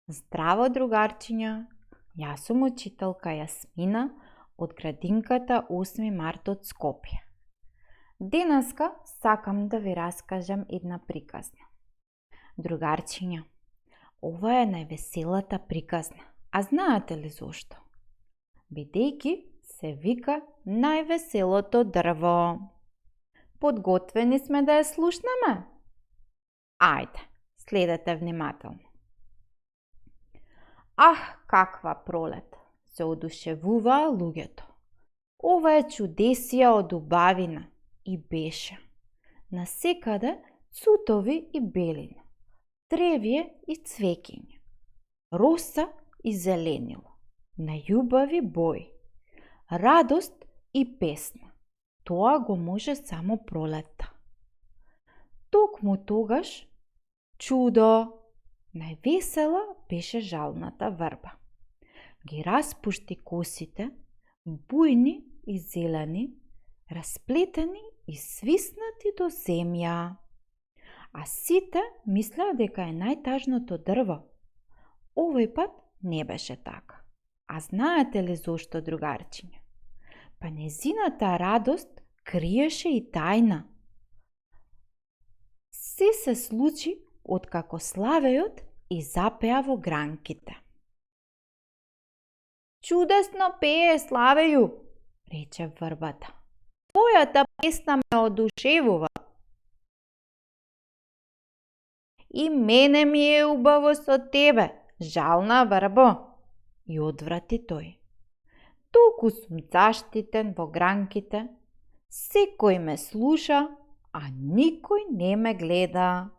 Здраво, другарчиња! Јас сум учителка Јасмина од градинката 8 март од Скопје. Денеска сакам да ви раскажам една приказна. Другарчиња, ова е највеселата приказна. А знаете ли зошто? Бидејќи се вика највеселото дрво. Подготвени сме да ја слушнеме? Ајде, следете внимателно. Ах, каква пролет! Се одушевуваа луѓето. Ова е чудесија од убавина и беше. Насекаде цутови и белина, тревје и цвеќиња, роса и зеленило, најубави бои, радост и песна. Тоа го може само пролетта. Токму тогаш, чудо! Највесела беше жалната врба. Ги распушти косите, бујни и зелени, расплетени и свиснати до земја. А сите мислеа дека е најтажното дрво. Овој пат не беше така. А знаете ли зошто, другарчиња? Па незината радост криеше и тајна. Се случи откако славејот и запеа во гранките. Чудесно пее, Славеју, рече врбата. Твојата песна ме одушевува. И мене ми е убаво со тебе, жална врбо, и одврати тој. Толку сум заштитен во гранките, секој ме слуша, а никој не ме гледа.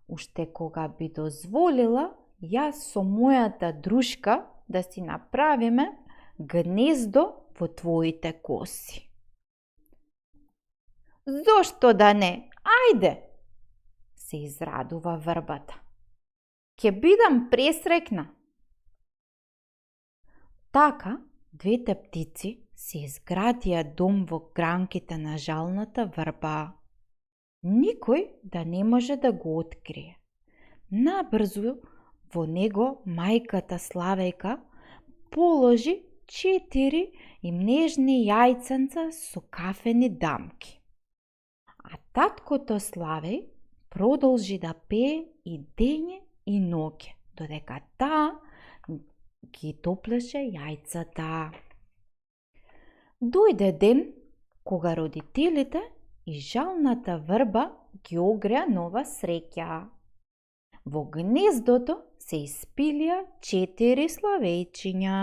Уште кога би дозволила јас со мојата дружка да си направиме гнездо во твоите коси. Зошто да не? Ајде! Се израдува врбата. Ке бидам пресрекна. Така, двете птици се изградија дом во гранките на жалната врба. Никој да не може да го открие. Набрзо во него мајката Славејка положи 4 нежни јајценца со кафени дамки. А таткото Славеј продолжи да пее и дење и ноќе, додека таа ги топлеше јајцата. Дојде ден кога родителите и жалната врба ги огреа нова среќа. Во гнездото се испилија 4 славејчиња.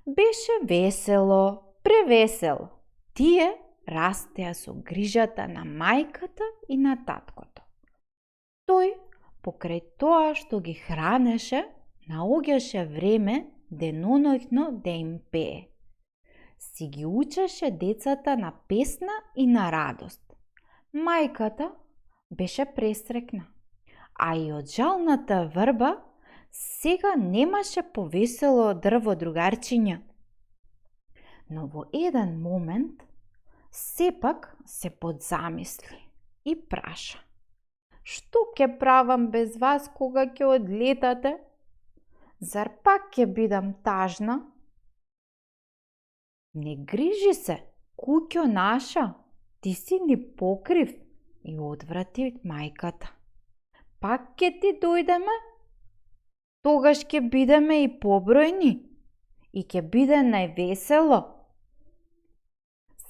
Беше весело, превесело. Тие растеа со грижата на мајката и на таткото. Тој, покрај тоа што ги хранеше, наоѓаше време деноноќно да им пее. Си ги учеше децата на песна и на радост. Мајката беше пресрекна, а и од жалната врба сега немаше повесело дрво, другарчиња. Но во еден момент сепак се подзамисли и праша. Што ќе правам без вас кога ќе одлетате? Зар пак ќе бидам тажна? Не грижи се, куќо наша, ти си ни покрив, и одврати мајката. Пак ќе ти дојдеме? Тогаш ќе бидеме и побројни и ќе биде највесело.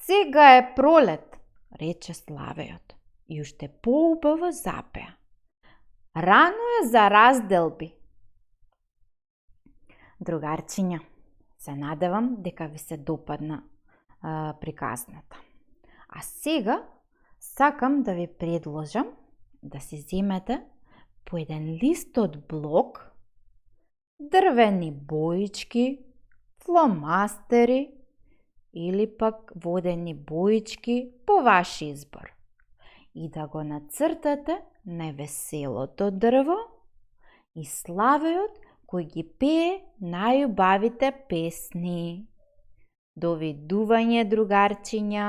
Сега е пролет, рече Славејот, и уште поубаво запеа. Рано е за разделби. Другарчиња, се надевам дека ви се допадна приказната. А сега сакам да ви предложам да си земете по еден лист од блок, дрвени боички, фломастери или пак водени боички по ваш избор и да го нацртате највеселото дрво и Славејот кој ги пее најубавите песни. Довидување, другарчиња!